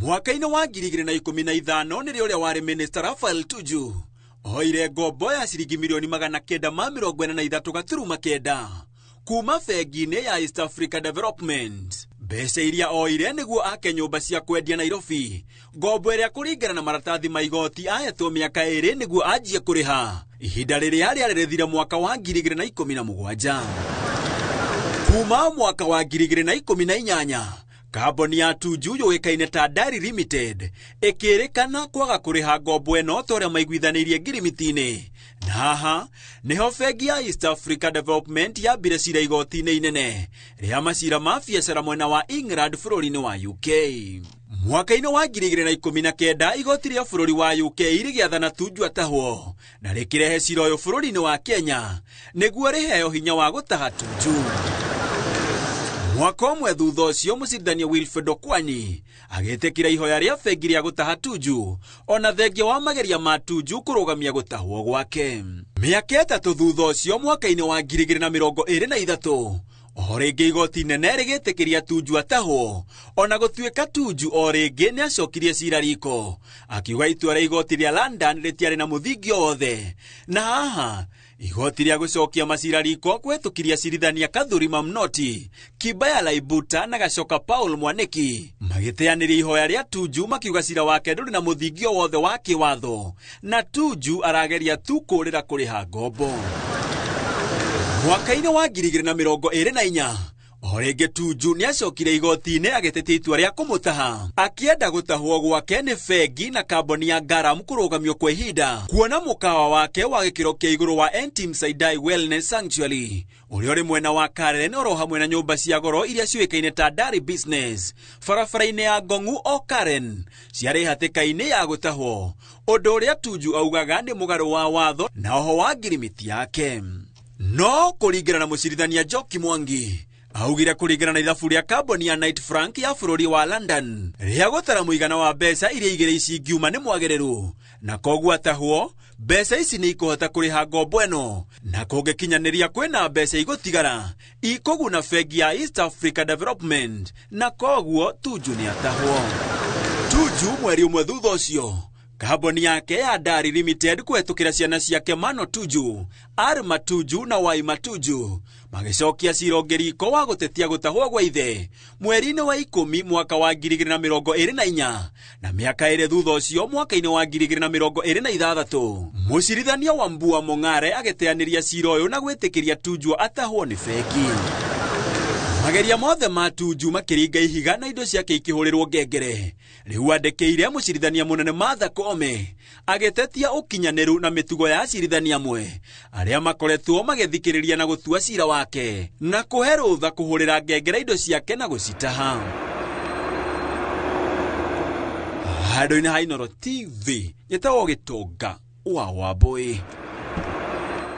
Mwaka-inĩ wa 2015 nĩrĩo ũrĩa warĩ Minister Raphael Tuju oire ngombo ya ciringi mirioni 943.9 kuma bengi-inĩ ya East Africa Development. Mbeca iria oire nĩguo ake nyũmba cia kwendia Nairobi, ngombo ĩrĩa kũringana na maratathi ma igoti ahetwo mĩaka 2 nĩguo anjie kũrĩha, ihinda rĩrĩa rĩarĩ rĩthire mwaka wa 2017. Kuma mwaka wa 2018 kambuni ya Tuju yũĩkaine ta Dari Limited ĩkĩrĩkana kwaga kũrĩha ngombo ĩno ta ũrĩa maiguithanĩirie ngirimiti-inĩ, na haha nĩho bengi ya East Africa Development yambire cira igoti-inĩ inene rĩa macira ma biacara mwena wa England bũrũri-inĩ wa UK. Mwaka-inĩ wa 2019 igoti rĩa bũrũri wa UK rĩgĩathana Tuju atahwo na rĩkĩrehe cira ũyũ bũrũri-inĩ wa Kenya nĩguo rĩheo hinya wa gũtaha Tuju. Mwaka ũmwe thutha ũcio mũcindania Wilfred Okwani agĩtĩkĩra ihoya rĩa bengi rĩa gũtaha Tuju ona thengia wa mageria ma Tuju kũrũgamia gũtahwo gwake. Mĩaka 3 thutha ũcio mwaka-inĩ wa 2023 o rĩngĩ igoti inene rĩgĩtĩkĩria Tuju atahwo, ona gũtuĩka Tuju o rĩngĩ nĩacokirie cira riko akiuga itua rĩa igoti rĩa London rĩtiarĩ na mũthingi o wothe, na haha igoti rĩa gũcokia macira riko kũhetũkiria cirithania Kathuri Mamnoti, Kibaya Laibuta na Gacoka Paul Mwaniki magĩteanĩria ihoya rĩa Tuju makiuga cira wake ndũrĩ na mũthingi o wothe wa kĩwatho na Tuju arageria tu kũrĩra kũrĩha ngombo. Mwaka-inĩ wa 2024 o rĩngĩ Tuju nĩacokire igoti-inĩ agĩtetia itua rĩa kũmũtaha akĩenda gũtahwo gwake nĩ bengi na kambuni ya Garam kũrũgamio kwa ihinda kuona mũkawa wake wa gĩkĩro kĩa igũrũ wa Entim Saidai Wellness Sanctuary ũrĩa ũrĩ mwena wa Karen oro hamwe na nyũmba cia goro iria ciũĩkaine ta Dari Business barabara-inĩ ya Ngong'u o Karen ciarĩ hatĩka-inĩ ya gũtahwo, ũndũ ũrĩa Tuju augaga nĩ mũgarũ wa watho na oho wa ngirimiti yake. No kũringana na mũcirithania Njoki Mwangi augire kũringana na ithabu rĩa kambuni ya Knight Frank ya bũrũri wa London rĩa gũtara mũigana wa mbeca iria igĩrĩ ici ingiuma nĩ mwagĩrĩru, na koguo atahwo mbeca ici nĩ ikũhota kũrĩha ngombo ĩno, na kũngĩkinyanĩria kwĩna mbeca igũtigara ikũguna bengi ya East Africa Development, na koguo Tuju nĩ atahwo. Tuju mweri ũmwe thutha ũcio kambuni yake ya Dari Limited kũhetũkĩra ciana ciake Mano Tuju, Arma Tuju na Waima Tuju magĩcokia cira ũngĩ riko wa gũtetia gũtahwo gwa ithe mweri-inĩ wa 10 mwaka wa 2024 na mĩaka 2 thutha ũcio mwaka-inĩ wa 2026 mũcirithania wa Mbua Mong'are agĩteanĩria cira ũyũ na gwĩtĩkĩria Tuju atahwo nĩ bengi. Mageria mothe ma Tuju makĩringa ihiga na indo ciake ikĩhũrĩrwo ngengere. Rĩu andĩkĩire mũcirithania mũnene Martha Koome agĩtetia ũkinyanĩru na mĩtugo ya acirithania amwe arĩa makoretwo magĩthikĩrĩria na gũtua cira wake na kũhe rũtha kũhũrĩra ngengere indo ciake na gũcitaha. Handũ-inĩ ha Inooro TV, njĩtagwo Gĩtonga wa Wambũi.